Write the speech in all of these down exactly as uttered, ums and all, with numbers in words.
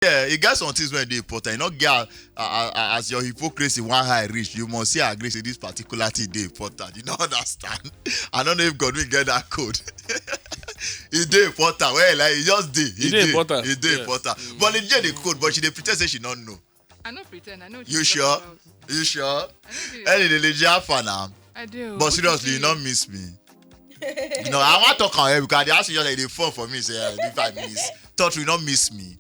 Yeah, e get some things wey dey important. You no get, uh, uh, uh, as your hypocrisy wan high reach, you must say agree say this particular thing dey important. You no understand? I no know if God will get that code. E dey important. Well, like, e just dey. E dey important. E dey important. But the J dey code, but she dey pretend say she no know. I no pretend. I know. You sure? You sure? Any the legit alpha now? I do. But seriously, you no miss me. You know, I want to come here because they ask you like they fall for me. Say, "Eh, if I miss, thought you no miss me."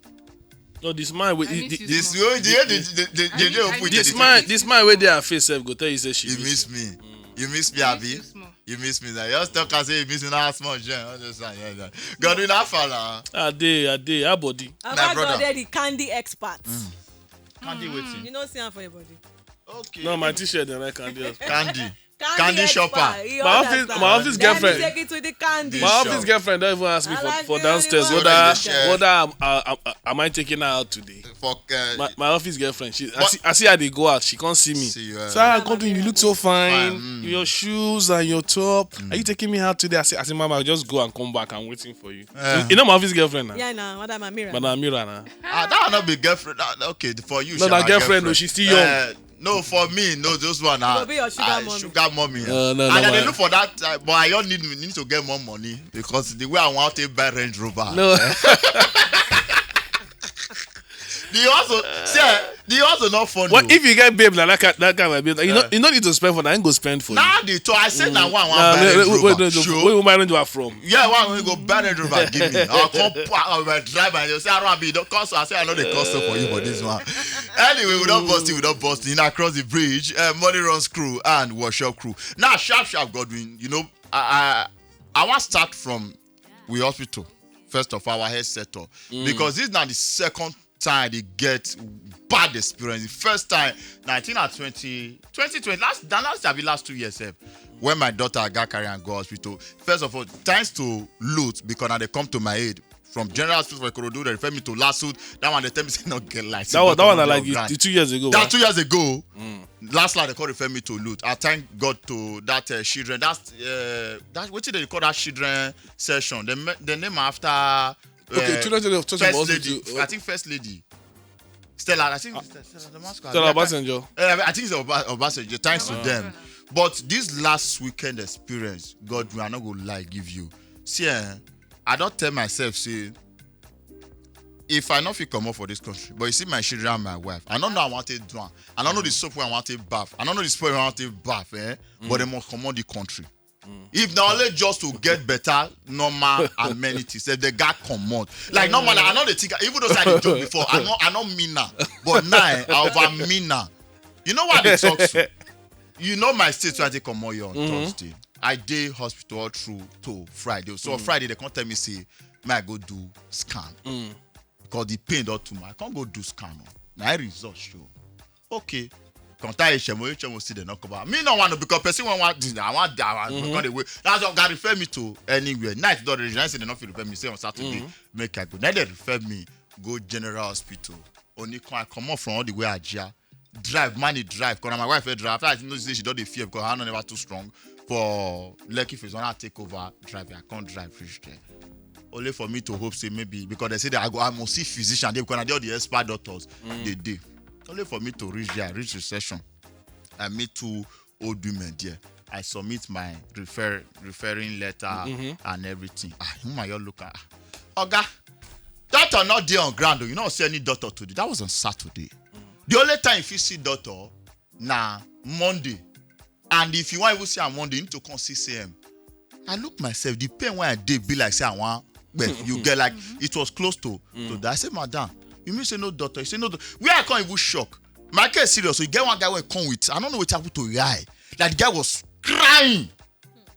No, this man wey, I miss you this small. Way the the the the the I the miss, I open miss this you. Man, this man wey dey her face sef go tell you say she You miss miss me. You miss me, I miss Abi. You small. You miss me. Now just talk and say you miss me now. Small join. All this time, yeah, yeah. Godwin Afala. I dey, I dey, her body. Our My brother. God dey the candy expert. Candy waiting. You know, see am for your body. Okay. No, my t-shirt dey like candy. Candy. Candy expert. Shopper. You My office, understand? My office Let me girlfriend. Take it to the candy. My office Shop. Girlfriend don't even ask me I for, like for very downstairs much. Whether Share. Whether I'm, uh, am, am I taking her out today? For uh, My, my office girlfriend, she I What? See, I see her they go out. She can't see me. See you, uh, So I come to you. You look so fine. Fine, mm. Your shoes and your top. Are you taking me out today? I say, I say, Mama, just go and come back. I'm waiting for you. Uh. You, you know my office girlfriend now. Yeah, now, Madam Amira. Madam Amira now. Ah, that will not be girlfriend. That, okay, for you, No, she's that my girlfriend, though, she's still young. Uh, no, for me, no, those one are Go be your sugar uh, mommy. Sugar mommy. No, no, And no, I dey man. Look for that, uh, but I don't need need to get more money because the way I want to buy Range Rover. No. The also, see, eh, the also not fun. What though. If you get babe like that, ki- that kind of babe? You know, Uh. You don't need to spend for that. I ain't go spend for Now you. The two, I said now one, one Nah, buy wait, Range wait, Rover. Wait, wait, Show. Where you buy Range Rover from? Yeah, one we go buy Range Rover, give me. I'll come, pa- I'll drive and you say, "I don't be, don't cost." I say, "I know the cost for you for this one." Anyway, we don't bust it, we don't bust it. In across the bridge, uh, Money Runs crew and Workshop crew. Now, sharp, sharp, Godwin, you know, I, I, I want to start from we hospital. First of all, our head setup. Because this is not the second time they get bad experience. The first time, nineteen and twenty, twenty twenty, last, the last, I be last two years, eh, when my daughter got carried and go hospital. First of all, thanks to Loot, because now they come to my aid. From General Hospital for Ikorodu, they refer me to Last Hood. That one, they tell me, say, "No, get light." That one, that one, I like the, the two years ago. That two years ago. Last night, they called refer me to Loot. I thank God to that uh, children. That's uh, that what they call that children session. They, ma- they name after Okay, uh, children of Church of First Hospital. Lady. I think First Lady. Stella, I think Stella, Stella Damasko. Stella Obasanjo. Uh, I think it's Oba- Obasanjo. Thanks to them. But this last weekend experience, God, we are not gonna lie, give you. See, eh, I don't tell myself, say, if I not fit come up for this country, but you see my children and my wife, I don't know I want to do am. I don't know the soap where I want to bath. I don't know the spray I want to bath, eh? But they must come out the country. If not only just to get better normal amenities, if they got common. Like normal, I know they think, even though I did joke before, I know I know mean now. But now, eh, I over mean now. You know what they talk to? You know my state where I take common on Thursday. I day hospital through to Friday. So Friday, they can't tell me, say, "May I go do scan?" Because the pain don't too much. I can't go do scan. Oh. Na result show. Okay. Contact H M O, H M O still they knock about. Me no want to because person one want this, I want that one. Because they wait. That's what God refer me to anywhere. Night don't reach. I say they not feel refer me. Say on Saturday, make I go. Now they refer me go General Hospital. Only come I come up from all the way Ajia. Drive, money drive. Cause na my wife will drive. After I know say she don't dey fear because her hand never too strong. For Lekki face when I take over driving, I can't drive reach there. Only for me to hope say maybe because they say that I go I must see physician there because I dey all the expert doctors they dey. Only for me to reach there, reach the session. I meet two old women there. I submit my refer referring letter and everything. Ah, whom are you look at? Oga, doctor not there on ground. Oh. You know, see any doctor today. That was on Saturday. The only time if you see doctor, na Monday. And if you want even see am Monday, you need to come six a.m. I look myself, the pain when I did be like say I want, but you get like it was close to to die. I said, "Madam, you mean say no doctor?" You say no. Doc-" Where I can't even shock. My case serious. So you get one guy when come with, I don't know what happened to your eye. That guy was crying.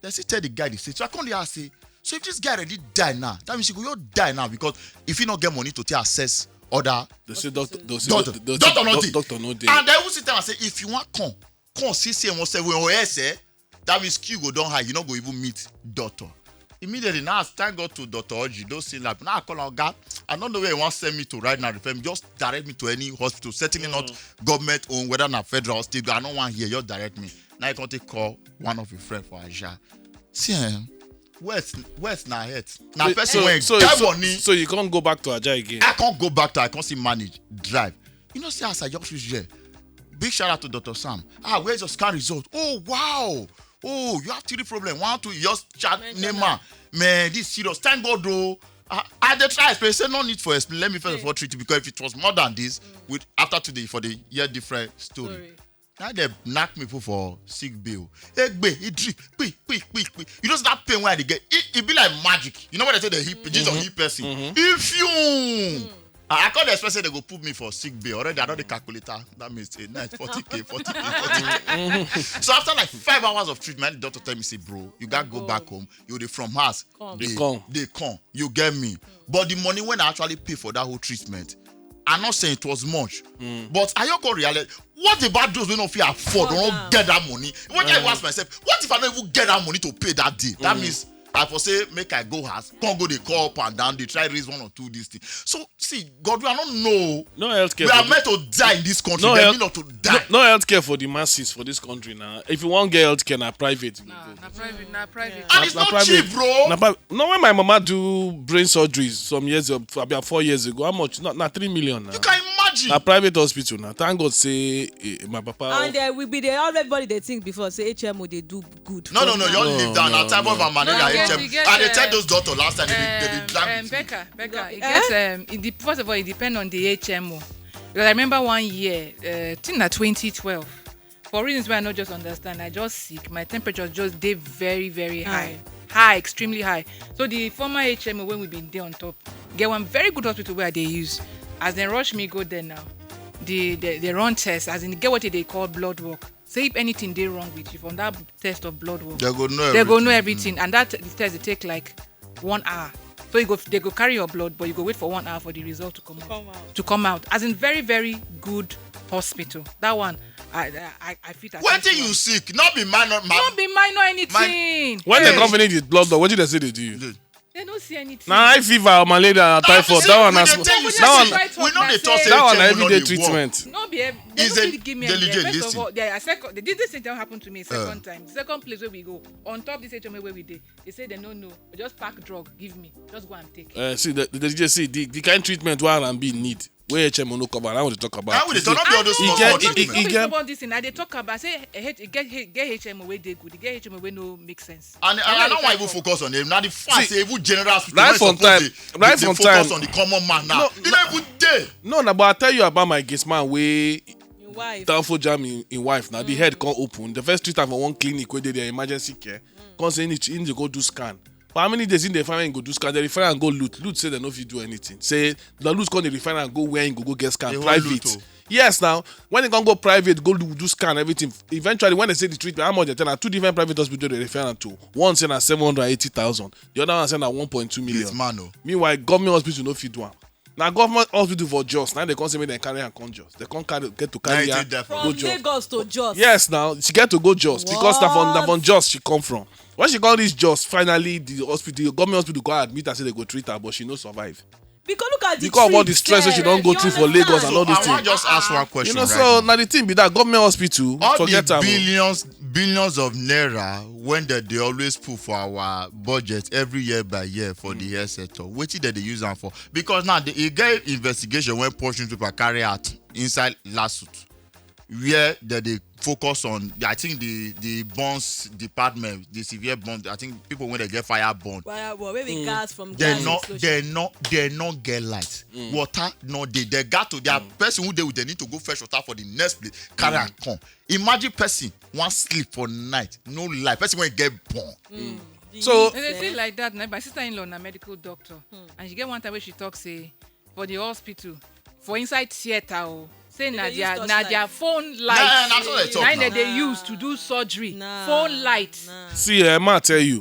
They say tell the guy the state. So I come there, I say, "So if this guy already die now, that means he go just die now because if he not get money to take access other They say doctor, they say doctor, doc- doc- doctor not doc- there. Doctor not there. And then who sit down and say, "If you want come, come see say one seven or else, eh? That means queue go down high. You not go even meet doctor." Immediately now, I thank God to Doctor Oji. Don't say like now I call on God. I don't know where he wants send me to right now. Refer me, just direct me to any hospital, certainly not government owned, whether not federal or state. I don't want here. Just direct me. Now I can take call one of your friend for Aja. See, eh? West, West na health. Na person wey get money. So you can't go back to Ajah again. I can't go back to, I can't see manage, drive. You know, see as I just reach here. Big shout out to Doctor Sam. Ah, where's your scan result? Oh, wow. Oh, you have three problem. One, two, you just chat name am. Man, this serious. Thank God, though. I, I dey try explain. Say no need for explain. Let me first of all treat you, because if it was more than this, with after today for the year different story. Now they knock me put for sick bill. Egbe, e drip, quick, quick, quick, quick. You know that pain where they get? It, it be like magic. You know what I say? The hip, Jesus hip person. If you, I, I can't expect say they go put me for sick bill already. I know the calculator. That means a night forty k, forty k, forty k. So after like five hours of treatment, the doctor tell me, say, bro, you gotta go back home. You dey from house. They come. They come. You get me? But the money when I actually pay for that whole treatment, I'm not saying it was much. But I go realize, what about those who don't feel afford or don't get that money? What I ask myself, what if I don't even get that money to pay that day? That means I for say make I go house, can't go, they call up and down, they try raise one or two this thing. So see, God, we are not know. No healthcare. We are meant to die in this country. No health, not to die. No, no healthcare for the masses for this country now. If you want get healthcare, na private. Nah, na private, na private. And it's not cheap, bro. Na pri-, no, when my mama do brain surgeries some years ago, about four years ago, how much? Na, na three million now. You can imagine. Na private hospital now. Thank God say, eh, my papa. And uh, we be there. Everybody they think before say H M O they do good. No, no, no. You all leave that. Na type of a manager H M O. And they tell those doctor last time they be, they be drag with me. Becca, Becca, it gets, um, it de-, first of all, it depends on the H M O. Because I remember one year, uh, think na twenty twelve. For reasons where I not just understand, I just sick. My temperature just dey very, very high. High, extremely high. So the former H M O when we been there on top, get one very good hospital where they use. As they rush me go there now, the, the, they run test, as in get what they call blood work. Say if anything dey wrong with you from that test of blood work, they go know everything. And that t-, test they take like one hour. So you go, they go carry your blood, but you go wait for one hour for the result to come out. To come out. As in very, very good hospital. That one, I, I, I fit attest. Wetin you sick? Not be minor, not be minor anything. When the company did blood, what did they say they do you? They don't see anything. Now, high fever, malaria, typhoid. That one, we know they talk. That one, everyday treatment. No be ev-, they don't really give me any. First of all, yeah, second, this thing don't happen to me second time. Second place where we go, on top this H M O where we dey, they say they no know. Just pack drug, give me. Just go and take. Uh, see, the, the, the, see, the, the kind treatment where R and B need, where H M O no cover, I want to talk about. I want to talk about all those small treatment. This thing, I dey talk about. Say, eh, eh, get, eh, get H M O where they good, get H M O where no make sense. And, and I don't want even focus on them. Now the fact say even general hospital right from time, right from time, focus on the common man now. You know, even day. No, no, but I tell you about my gate man wey downfall jam in, in wife. Now the head can't open. The first treat am for one clinic where they, they emergency care. Come say, need to go do scan. But how many days in the family go do scan? They refer and go loot. Loot say they no fit do anything. Say the loot come, they refer and go where he go, go get scan. Private. Yes, now when they can go private, go do, do scan, everything. Eventually, when they say the treatment, how much they tell? Two different private hospitals they refer am to. One say na seven hundred eighty thousand. The other one say na one point two million. Meanwhile, government hospital no fit do am. Now government hospital for Jos, now they come say make dem carry am come Jos. They come carry, get to carry her go Jos. From Lagos to Jos. Yes, now she get to go Jos because na from, na from Jos she come from. When she come reach Jos, finally the hospital, government hospital, go admit her, say they go treat her, but she no survive. Because look at the, because of all the stress wey she don go through for Lagos and all those things. So I wan just ask one question. You know, so na the thing be that government hospital, forget am. Billions, billions of naira when they, they always put for our budget every year by year for the health sector. Wetin they dey use am for? Because now they, e get investigation when Punch newspaper carry out inside lawsuit, where they dey focus on, I think the, the burns department, the severe burns, I think people when they get fire burn. Fire burn, maybe gas from gas explosion. They no, they no get light. Water no dey. They got to, their person who dey with, they need to go fetch water for the next place, carry am come. Imagine person wan sleep for night, no light. Person wey get burn. So and they say like that, na my sister-in-law na medical doctor, and she get one time where she talk say for the hospital, for inside theater, oh, say na their, na their phone light. Na, na so they talk now. Na they use to do surgery. Phone light. See, eh, ma tell you,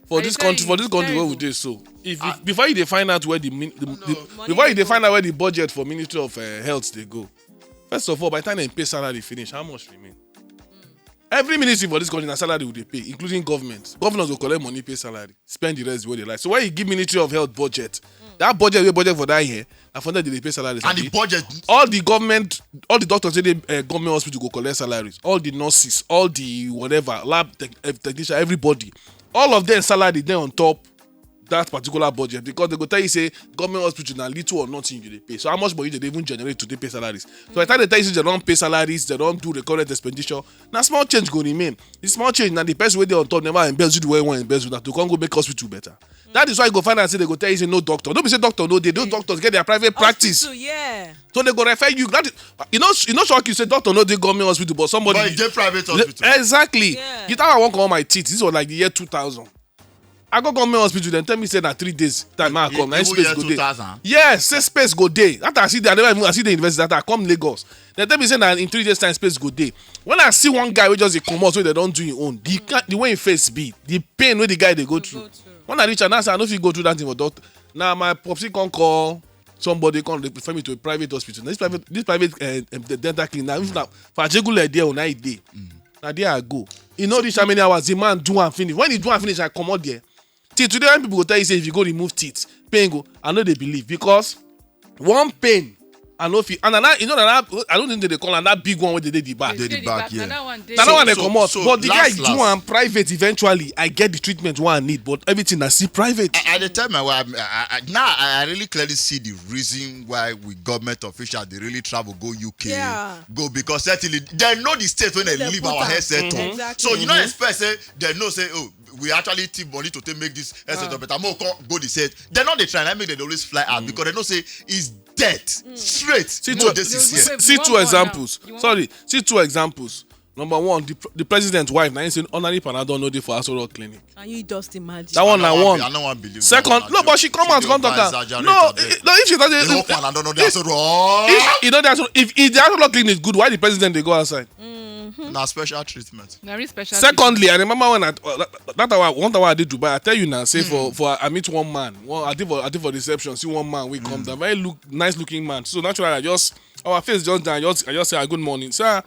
for this country, for this country where we dey so, if, if before you dey find out where the, the, the before you dey find out where the budget for Ministry of, uh, Health dey go, first of all, by the time they pay salary finish, how much remain? Every ministry for this country na salary we dey pay, including government. Governors go collect money, pay salary, spend the rest the way they like. So when you give Ministry of Health budget, that budget wey budget for that year, na for there they dey pay salaries. And the budget, all the government, all the doctors wey dey, uh, government hospital go collect salaries. All the nurses, all the whatever, lab tech, eh, technician, everybody. all of them salary dey on top that particular budget, because they go tell you say government hospital na little or nothing you dey pay. So how much money they dey even generate to dey pay salaries? So by the time they tell you say they don pay salaries, they don do recurrent expenditure, na small change go remain. The small change na the person wey dey on top never embezzle the way one embezzle, na to come go make hospital better. That is why you go find out say they go tell you say no doctor. No be say doctor no dey. Those doctors get their private practice. Hospital, yeah. So they go refer you. That is, you know, you know, shock you say doctor no dey government hospital, but somebody. But e dey private hospital. Exactly. Yeah. The time I wan comot my teeth, this was like the year two thousand. I go government hospital, dem tell me say na three days time I come, na Even space year go dey. two thousand. Yes, say space go dey. That I see, I never even, I see the university that I come Lagos. Dem tell me say na in three days time space go dey. When I see one guy wey just dey comot, wey dem don do him own, the ki- the way him face be, the pain wey the guy dey go through. Go through. When I reach am, I say I no fit go through that thing for doctor. Na my popsi come call somebody, come refer me to a private hospital. Na this private, this private uh, um, the dental clinic. Na if na for Ajegunle there, na e dey. Na there I go. E no reach how many hours the man do am finish. When he do am finish, I comot there. Till today, when people go tell you say if you go remove teeth, pain go. I no dey believe, because one pain I no fit. And another, you know, another, I don't think they dey call am that big one wey dey dey the back. Dey the back, yeah. That one dey. That one dey So- comot. so But the guy last, do last. am private. Eventually, I get the treatment wey I need, but everything na still private. I, I dey tell my wife, I, I, now I really clearly see the reason why we government officials dey really travel go U K, Yeah. go, because certainly they know the state when they They leave put our am. head set up. Exactly. So you no expect say they know say, oh, we actually thief money to take make this head set up better. More come go the set. They no dey try. Like make they dey always fly out because they know say it's death straight. See No two, dey this Wait, year. wait, see you two want one examples. now? You want Sorry, see two examples. Number one, the, pr- the president wife na him say honorary Panadol no dey for Aso Rock clinic. Can you just imagine? That one I na no wan one. be- I no wan believe. Second, that no, one. But she come She out dey come talk over am. exaggerate, No, abeg. eh, no. If she doesn't, The whole Panadol no dey Aso Rock. if, you know that if, if the Aso Rock clinic is good, why the president dey go outside? Na special treatment. Na real special. Secondly, I remember when I uh, that- that hour one hour I did Dubai. I tell you now, say for for I meet one man. One I did for I did for reception. See one man we come down, very look nice looking man. So naturally, I just our face just down. I just I just say ah, good morning, sir.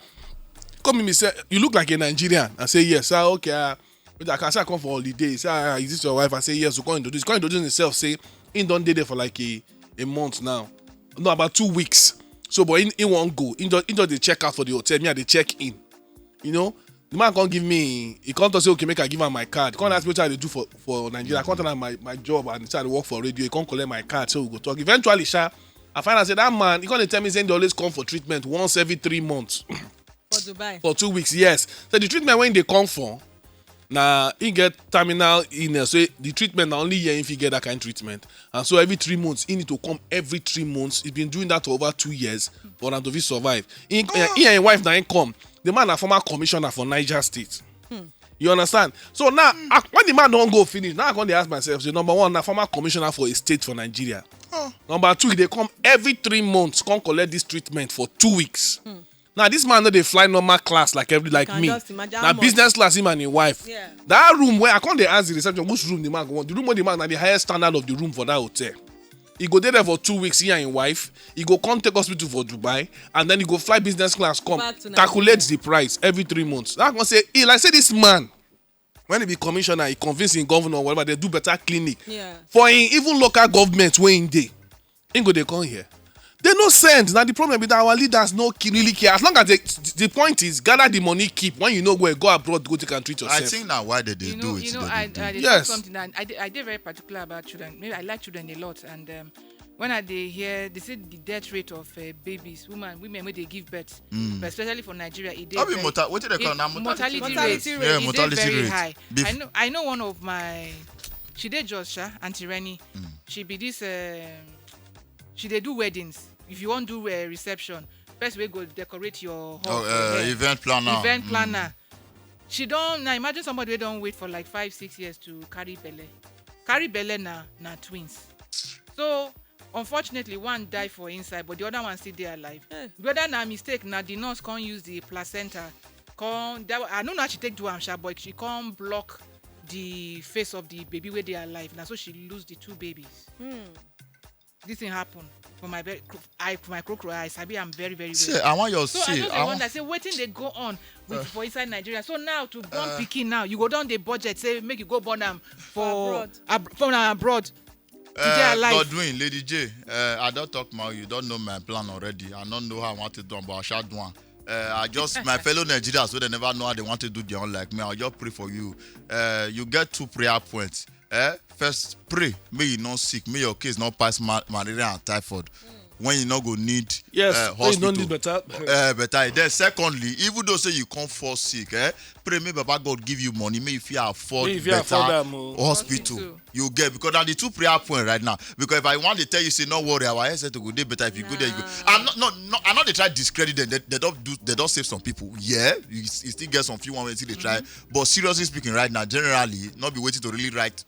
Come me say you look like a Nigerian. I say yes, sir. Okay, uh, I can say I come for holiday. Sir, ah, is this your wife? I say yes. So come introduce, come introduce himself. Say he don dey there for like a a month now. No, about two weeks. So, but he, he won't go. He just, he just dey check out for the hotel. Me, I dey check in. You know, the man can't give me. He can't say okay, make I give him my card. Can't ask me what I dey do for for Nigeria. I can't tell him my, my job and say I dey work for radio. He can't collect my card, so we go talk. Eventually, sha, I find out say that man. He can't tell me say they always come for treatment once every three months. For Dubai. For two weeks, yes. So the treatment when they come for, na he get terminal illness. So the treatment na only here if he get that kind of treatment. And so every three months, he need to come every three months. He's been doing that for over two years for am to fit survive. He, he and his wife na him come. The man na former commissioner for Niger State. You understand? So now, ah, when the man don go finish, now I come dey ask myself, say number one, na former commissioner for a state for Nigeria. Number two, he dey come every three months, come collect this treatment for two weeks. Now this man no dey fly normal class like every like Can me. Just imagine Na how much. Business class, him and him wife. Yeah. That room where I come dey ask the reception, which room the man go want? The room where the man na the highest standard of the room for that hotel. He go dey there for two weeks, he and his wife. He go come take hospital for Dubai, and then he go fly business class come. Back to Calculate Nigeria. The price every three months. That one say, he like say this man, when he be commissioner, he convince him governor or whatever, they do better clinic. Yeah. For him, even local government wey him dey, him go dey come here. They no send. Now the problem is that our leaders no ki- really care. As long as they, the point is gather the money, keep. When you know where, go abroad, go take and treat I yourself. Think now why they dey You do know, it. you know, they I, dey do. I dey Yes. Talk something that I dey, I dey very particular about children. Maybe I like children a lot, and um, when I dey hear, they say the death rate of uh, babies, women, women when they give birth, but especially for Nigeria, it dey How be very- morta- wetin they call it- na mortality mortality rate? rate. Mortality Yeah, rate. It mortality dey very rate. High. Bef- I know, I know one of my, she dey Jos sha, Auntie Renny. She be this, um, she dey do weddings. If you wan do a reception, person wey go decorate your hall Oh, for uh, her. event planner. Event Mm. Planner. She don, now imagine somebody wey don wait for like five, six years to carry belle. Carry belle na na twins. So unfortunately, one die for inside, but the other one still dey alive. Eh. Whether na mistake, na the nurse come use the placenta, come that one- I no know how she take do am sha, but she come block the face of the baby wey dey alive. Na so she lose the two babies. This thing happen for my very, cro- eye, for my crocro eye. I sabi am very very well. See, I want your So I see. just I dey want, wonder say wetin dey go on with for inside Nigeria. So now to born pikin now, you go don dey budget say make you go born am for abroad. Ab- for na abroad. uh, Today alive. Godwin, Lady J, uh, I don't talk my. You don't know my plan already. I don't know how I want to do, but I shall do one. Uh, I just, my fellow Nigerians, so they never know how they want to do their own like me. I'll just pray for you. Uh, you get two prayer points. Eh? First, pray. May you not sick. May your case not pass ma- malaria and typhoid. When you not go need Yes, uh, when you don't hospital. Need better. Uh, better. Then secondly, even though say you can't fall sick, eh? Pray may Baba God give you money, may if you afford May if you better afford am, oh. hospital. Hospital. You get because na the two prayer point right now. Because if I want to tell you say no worry, our headset go dey better if you go there. You go. I'm not not not. I'm not dey try discredit them. They, they don't do. They don't save some people. Yeah, you, s- you still get some few one wey still dey try. But seriously speaking, right now, generally, not be waiting to really write.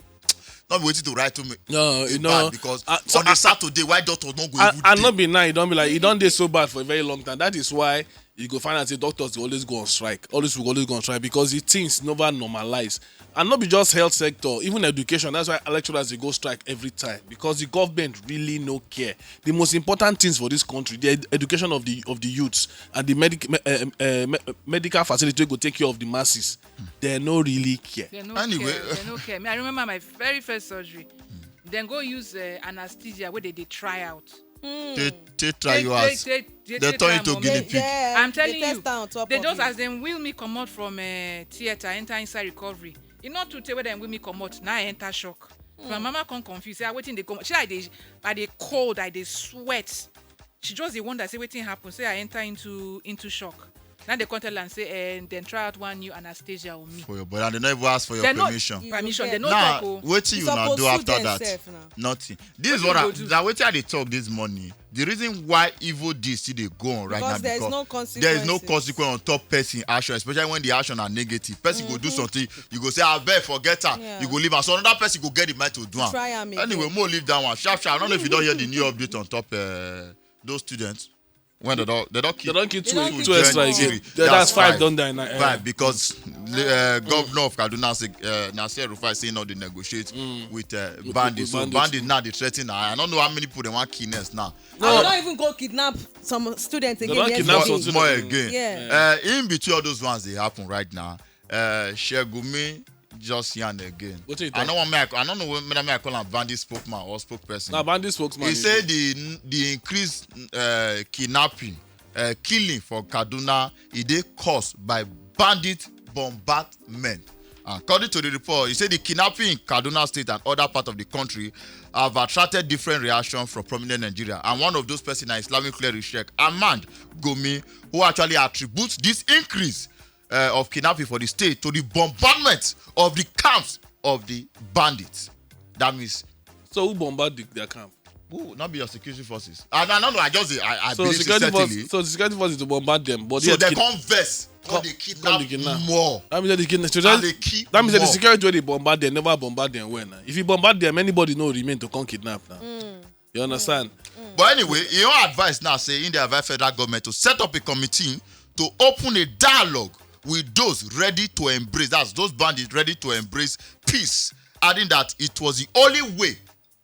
Not be waiting to write to me. No, It's you know, bad because uh, so on I- a Saturday, why doctors not go I, even I dey? Not be now. You don't be like you don't dey so bad for a very long time. That is why you go find out say doctors dey always go on strike. Always will always go on strike because the things never normalize. And not be just health sector, even education. That's why lecturers dey go strike every time because the government really no care. The most important things for this country, the ed- education of the of the youths and the medic, me, uh, uh, me, medical facility wey go take care of the masses, they no really care. They no Anyway. Care. They no care. Me, I remember my very first surgery. Then go use uh, anesthesia where they, they try out. They they try They- you they- as they- they- they they turn try you to more. guinea They- pig. I'm telling They test you, am on top they of just you. As them wheel me come out from uh, theater, enter inside recovery. You not to tell where them wheel me come out. Now I enter shock. So my mama come confused. Say, "Ah, wetin dey come?" She like dey, I dey cold, I dey sweat. She just dey wonder say wetin happen. Say I enter into into shock. Now they come tell am say, and then try out one new anesthesia on me. For your body, and they never ask for your They no- permission. Permission. You They get- no Now, talk. Oh. Wetin you Suppose now do sue after them that? Sef now. Nothing. This is Wetin what you I, go do? Now wetin I dey talk this morning. The reason why evil deeds still dey go on right Because now there is because no there is no consequences. Consequence on top person action, especially when the action are negative. Person go do something, you go say, "I beg, forget am." Yeah. You go leave am. So another person go get the mind to do am. Try am again. Anyway, more leave that one. Sharp, sharp. I don't know if you don't hear the new update on top. Uh, those students when they don't they don't They kill. don't kill They two, two don't extra kill again. one. Three. That's That's five five. Don die now. Eh. Five because uh, governor of Kaduna say uh, Nasir Rufai say no dey negotiate with uh, bandits. So bandits. Bandits now they threaten her. I don't know how many people they want kill next now. They don't even go kidnap some students again. Don't Yes, kidnap yes. some More, more students. Again. Yeah. Uh, in between all those ones they happen right now. Uh, Shegumi just yarn again. Wetin he I talk? Don't want me. I don't know whether I call am bandit spokesman or spokesperson. Now bandit spokesman. He dey say do. the the increase uh, kidnapping, uh, killing for Kaduna, e dey caused by bandit bombardment. According to the report, he said the kidnapping in Kaduna State and other parts of the country have attracted different reactions from prominent Nigeria. And one of those persons na Islamic cleric Sheikh Ahmad Gumi, who actually attributes this increase uh, of kidnapping for the state to the bombardment of the camps of the bandits. That means So who bombard the, their camp? Who? Not be your security forces. I, I don't know. I just I, I So believe security certainly. Force, so security forces to bombard them, but So yet they kid- come vex. Come Come- they come kidnap dey kidnap. More. That means that the kidnap. And they kill That means that the more. Security wey dey bombard them never bombard them well. Now. If you bombard them, anybody no remain to come kidnap now. You understand? But anyway, he own advice now say in the advise federal government to set up a committee to open a dialogue with those ready to embrace. That's those bandits ready to embrace peace. Adding that it was the only way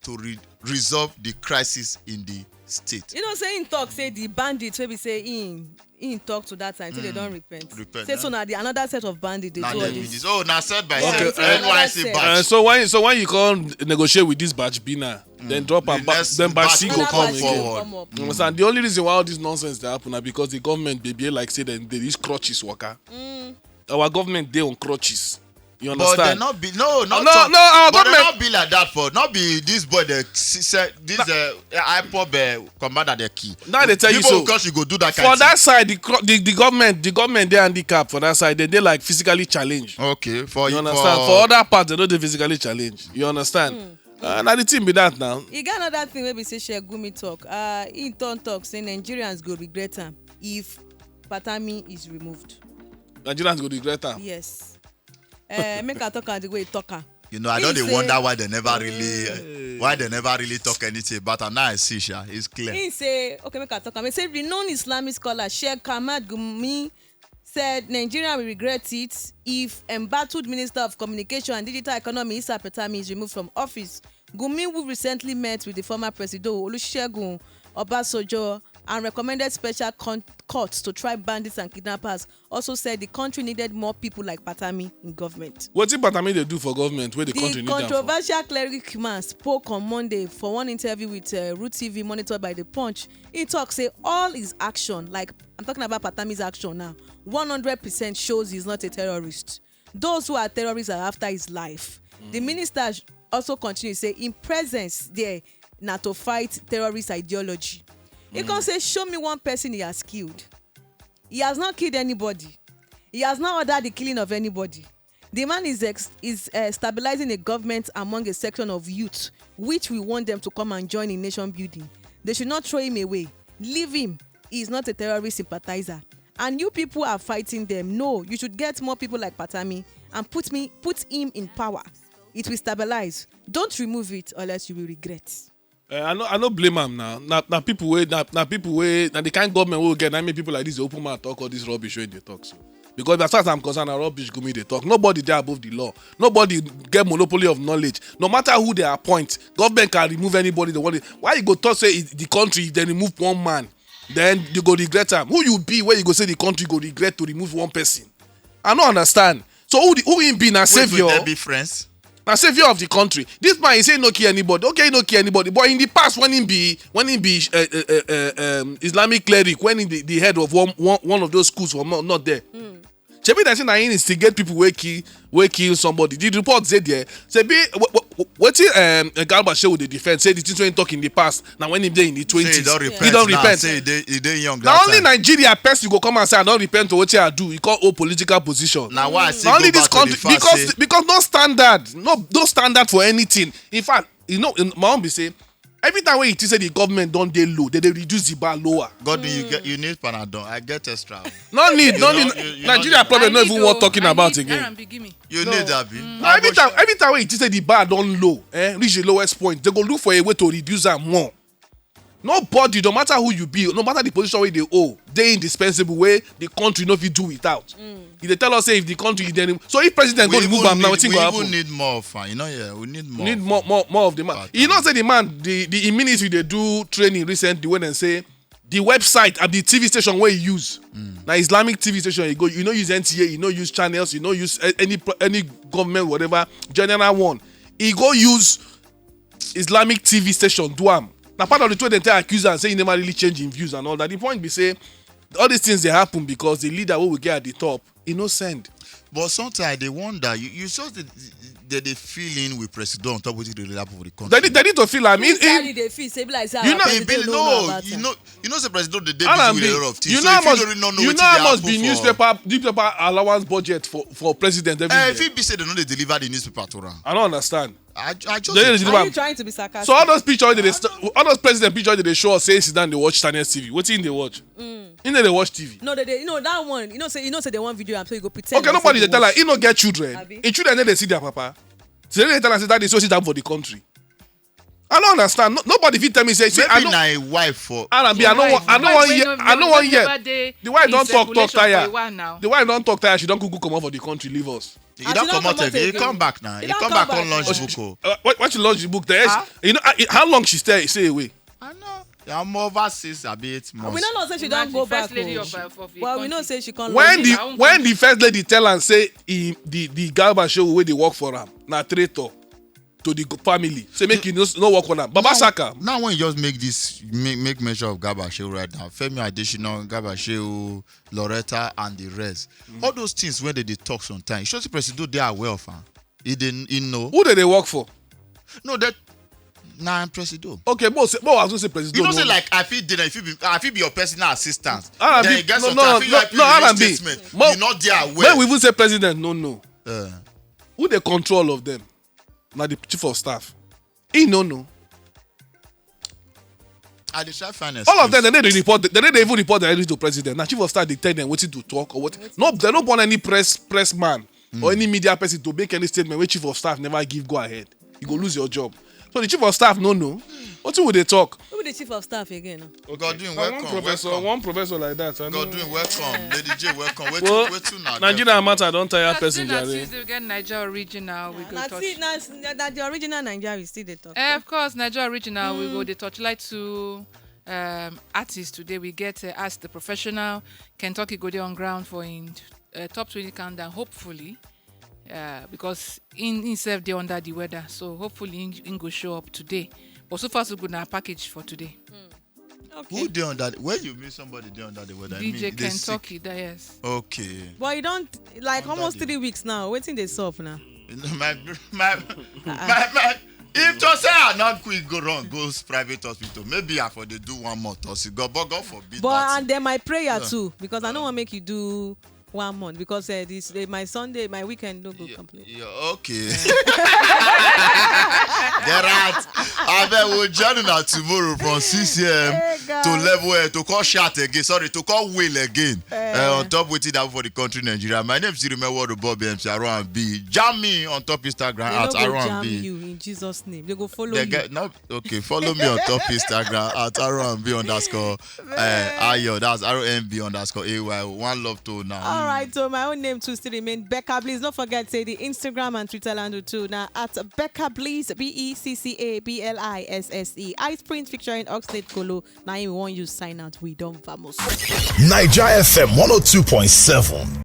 to re- resolve the crisis in the state. You know, say in talk, say the bandits wey be say in in talk to that time, till they don't repent. Repent, Say eh? so now the another set of bandits they Now do they all do this. this. Oh, now said by Yeah, said it's another N Y C set. batch. Uh, so when so when you come negotiate with this batch B now, then drop The am back, next then batch batch C go go Another come batch again. go forward. Come up. You understand? The only reason why all these nonsense dey happen na because the government dey behave like say dem dey use crutches waka. Our government dey on crutches. You But they understand? Not be no not No, talk, no, our but they government- Not be like that for not be this boy the si- se- this uh, IPOB uh, commander the key. Now they tell you People so. Because you go do that For kind that thing. Side, the, cro- the the government, the government dey handicap for that side. They dey like physically challenged. Okay, for You you understand? For, other parts, they don't dey physically challenged. You understand? Uh, na the thing be that now. E get another thing wey be say Shegumi talk. Uh, he turn talk say Nigerians go regret am if Patami is removed. Nigerians go regret am. Yes. Uh, make I talk am the way he talk am. You know, I He don't dey say- wonder why they never really, why they never really talk anything about am. Now I see, sha, it's clear. He say, okay, make I talk am. He say renowned Islamic scholar Sheikh Ahmad Gumi said Nigeria will regret it if embattled Minister of Communication and Digital Economy Isa Petami is removed from office. Gumi, who recently met with the former Presido Olusegun Obasanjo and recommended special con- courts to try bandits and kidnappers, also said the country needed more people like Patami in government. Wetin Patami dey do for government wey the country The need am for? Controversial cleric man spoke on Monday for one interview with uh, Root T V, monitored by The Punch. He talks say all his action, like, I'm talking about Patami's action now, one hundred percent shows he's not a terrorist. Those who are terrorists are after his life. The minister sh- also continue say in presence there na to fight terrorist ideology. He come say, "Show me one person he has killed. He has not killed anybody. He has not ordered the killing of anybody." The man is ex- is uh, stabilizing a government among a section of youth, which we want them to come and join in nation building. They should not throw him away. Leave him. He is not a terrorist sympathizer. And you people are fighting them. No, you should get more people like Patami and put me put him in power. It will stabilize. Don't remove it, or else you will regret. Eh, I no I no blame am now. Na na people wey na na people wey na the kind government wey we get na make people like this dey open mouth talk all this rubbish wey dey talk so. Because as far as I'm concerned, na rubbish Gumi dey talk. Nobody dey above the law. Nobody get monopoly of knowledge. No matter who they appoint, government can remove anybody they want. Why you go talk say e- the country if they remove one man, then you go regret am? Who you be where you go say the country go regret to remove one person? I no understand. So who the, who him be na Wait, wait, savior? They be friends. Na savior of the country. This man, he say no kill anybody. Okay, he no kill anybody. But in the past, when he be when he be uh, uh, uh, uh, um, Islamic cleric, when he the, the head of one, one one of those schools for not, not there. Shebi dem say na him instigate people wey kill wey kill somebody. The report say there. Shebi wh- wh- wh- wetin um, Garba Shehu dey defend say the things wey he talk in the past na when he dey in the Say twenties. he don repent. He don now. repent. Say he dey he dey young. Na that only time. Nigeria person go come and say I don repent to wetin I do. He call old political position. Na why I still Na only go this back to country the fact because say because no standard, no no standard for anything. In fact, you know, in my own be say every time when you think say the government don dey low, they dey reduce the bar lower. God, you get you need Panadol. I get extra. No need, no You need. know, you- you know Nigeria the- problem no I even need worth o, talking I about need again. R and B, give me. You No. need that be. Na every time every time when you think say the bar don low, eh, reach the lowest point, they go look for a way to reduce am more. Nobody, no matter who you be, no matter the position wey you dey hold, dey indispensable wey the country no fit do without. You dey tell us say if the country is there, so if president go We remove even am now, need- wetin we go even happen? Need more fine. You know, yeah, we need more. Need more more more of the man. But, You know um, say the man the the in ministry dey do training recently when dem say the website and the T V station wey you use na Islamic T V station you go, you no use N T A, you no use channels, you no use a- any pro- any government whatever, general one. You go use Islamic T V station do am. Na part of the thing dem take accuse am say he never really change him views and all that. The point be say all these things dey happen because the leader wey we get at the top, he no send. But sometimes I dey wonder. You you saw the the, the feeling with president on top wetin dey really happen for the country. They need, they need to feel am. He- he- Physically, they feel say be like say You our know- He president been don't know no, about you am. know, you know, say president dey dey R and busy B, with a lot of things. you So know how if you much don't really not know you wetin know how dey much happen be for- newspaper newspaper allowance budget for for president every Eh, year. if he be say they no dey deliver the newspaper to am. I don't understand. I, I just They dey dey deliver. Are you trying to be sarcastic? So all those pictures they dey st- all those president pictures they dey show us say sit down dey watch Channels T V. Wetin they dey watch? He no dey watch T V. No, they, they, you know that one. You know say you know say they want video am, so you go pretend. Okay, like say nobody they dey tell her. watch. He no get children. Abi? Him children no dey see their papa. So they dey tell am say daddy so sit down for the country. I don't understand. No, nobody fit tell me say say I Maybe no. na a wife for. R and B, I no Wife- want I no wife want wey hear no- I no no want never hear. Dey The wife in don talk talk circulation for a tire. while now. The wife don talk tire. She don kuku comot for the country leave us. He As don he don comot comot again. He again. Come back now. He He don come come back come back. launch But she, book. uh, when when she launch the book, there is Ah. you know uh, how long she stay stay away. I know. I'm over six, I be eight months. We don't know say she don't Imagine go first back. Lady Oh. of, of the Well, we country. know say she can't. When in the her own when country. the first lady tell am say he, the the Garba Shehu wey dey work for am na traitor to the family, say make he no no work for am. Baba Saka. Now when you just make this make, make mention of Garba Shehu right now, Femi Adesina, Garba Shehu, Loretta, and the rest. All those things when they, they talk sometimes, you should see President they are aware of am. He didn't he know. Who dey dey work for? No, that na Presido. Okay, but say, but I was gonna say president. You know, say no. Like I feel dinner, if you be, I feel be your personal assistant. R and B, Then you get no, some no, time, I feel no, like no, you R and B. Release statement. Mo- You not there When well. we even say president, no, no. Uh, Who dey control of them? Na the chief of staff. He no know. I dey try find All of them, excuse. they no dey report. They no dey even report directly to president. Na chief of staff dey tell them wetin to talk or what. No, they no born any press press man or any media person to make any statement wey chief of staff never give go ahead. You go lose your job. So the chief of staff no know. Wetin we dey talk? Who be the chief of staff again? Now? Godwin, Na welcome. One professor, welcome. One professor like that. I know. Godwin, welcome. Lady J, welcome. Wait, Well, wait, too now. Nigeria matter don tire As person soon as jare. Tuesday we get Naija original, we go Na touch. see, na, na, na the original Nigeria we still dey talk. Eh, of course, Naija original. We go dey torchlight to um, artist today. We get uh, Ask the Professional. Kentucky go dey on ground for in uh, top twenty countdown, hopefully. Uh, because in himself dey under the weather, so hopefully he, he go show up today. But so far so good na package for today. Who dey under? Where you meet somebody dey under the weather? I mean, DJ they sick. Kentucky, that yes. Okay. But you don't like Under almost the- three weeks now. Waiting they solve now. My my my my. If to say I not quick go wrong, go s- private hospital. Maybe I for dey do one month or so. God, but God forbid. But that. And then my prayer too, because I don't want to make you do one month because uh, this uh, my Sunday, my weekend no go complete. Yeah, okay. Get out. I bet we'll join una tomorrow from six a.m. Hey, to God. level eh, to call shot again. Sorry, to call will again. Eh. Uh, on top waiting down for the country Nigeria. My name is Irime Word Bob M C Aaron B. Jam me on top Instagram They at no go Aaron jam B. You in Jesus' name. They go follow They you. get no okay. Follow me on top Instagram at R M B underscore uh, Ayo. That's R M B underscore A Y. One love to now. All right, so my own name too still remain Becca. Please don't forget say the Instagram and Twitter handle too now at Becca Bliss B E C C A B L I S S E. Ice Prince featuring Oxlade Kolo. Now you want you sign out. We don't vamos. Niger F M one oh two point seven.